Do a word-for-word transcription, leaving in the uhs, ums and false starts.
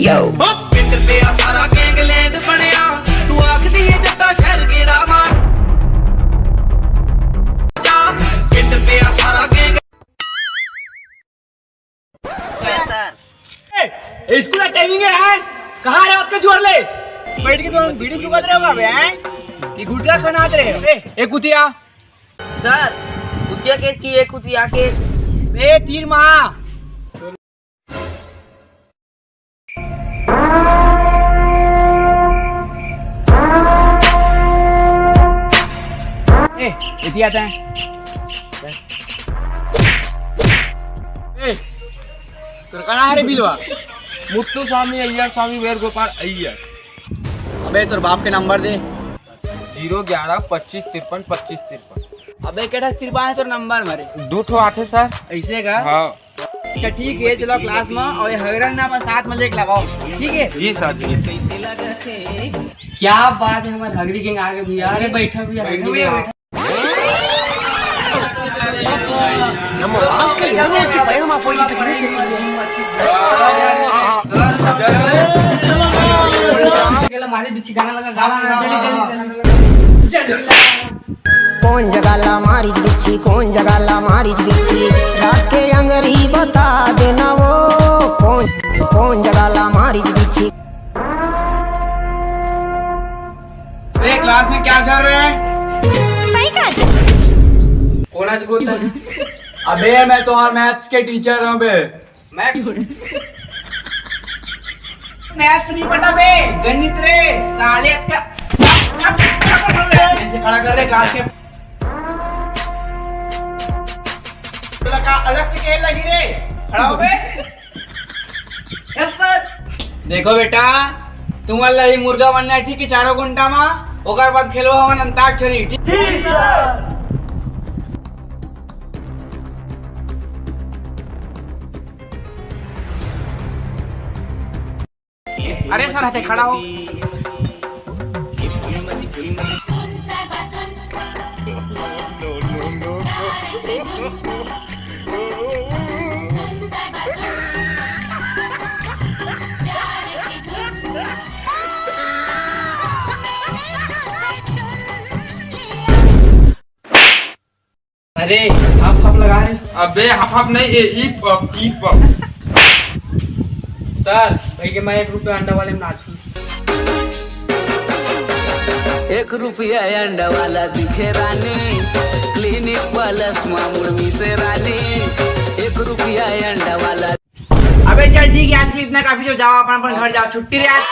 Yo। ਪਿੰਡ ਪਿਆ ਸਾਰਾ ਗੈਂਗਲੈਂਡ ਬਣਿਆ, ਤੂੰ ਆਖਦੀ ਏ ਜੱਟਾ ਸ਼ਹਿਰ ਗੇੜਾ ਮਾਰ। ਪਿੰਡ ਪਿਆ ਸਾਰਾ ਗੈਂਗ। ए, स्कूल का टाइमिंग है यार। कहाँ रहे आपके जोर ले? बैठ के तुम बीड़ी फूकत रहे हो बे, हैं? ये गुटखा खाना आते रहे हो। ए, एक कुतिया। सर, कुतिया के थी, एक कुतिया के। ए, तीर माँ। ए, इतिया तैं। ए, तोर का नाम है रे बिलवा? मुत्तु स्वामी अय्यर स्वामी वेर गोपाल अय्यर। अबे तोर बाप के नंबर दे। जीरो ग्यारह पच्चीस तिरपन पच्चीस तिरपन। अबे केटा तिरपन है तोर नंबर मारे। दू ठो आथे सर। ऐसे का? हाँ। अच्छा ठीक है, चलो क्लास में और ये हगरन ना अपन साथ में लेके लगाओ, ठीक है? जी सर जी। क्या बात है, हमारे हगरी गैंग आ गए भैया। अरे बैठो भैया, बैठो हगरी भैया, गैंग। बैठो। मारे बिच्छी गाना लगा, गाना लगा, जल्दी, जल्दी, जल्दी। कोन जगह ला मारिच बिच्छी, कोन जगह ला मारिच बिच्छी, रात के अंगरी बता देना वो। कोन, कोन जगह ला मारिच बिच्छी। अरे क्लास में क्या चल रहा है? भाई का आज कोन आज बोलता है? अबे मैं तो और मैथ्स के टीचर हूँ बे। मैथ्स? मैथ्स नहीं पढ़ना बे, गणित रे साले का। ऐसे खड़ा कर रे काश के। अलग से खेल लगी रे, खड़ा हो बे। Yes sir. देखो बेटा, तुमन ला ही मुर्गा बनना है, ठीक है, चारों घंटा मा। ओकर बाद खेलबो हमन अंताक्षरी, ठीक? ठीक सर। अरे सर, हटे खड़ा हो। अरे, हाफ हाफ लगा रे। अबे हाफ हाफ नहीं, ए, ई पप, ई पप। सर, भाई के मैं एक रुपया अंडा वाले में नाचू। एक रुपया अंडा वाला दिखे रानी, क्लिनिक प्लस मामुड़ मिसे रानी। एक रुपया अंडा वाला। अबे चल ठीक है, आज के लिए इतना काफी, जो जाओ अपन अपन घर जाओ, छुट्टी रे आज।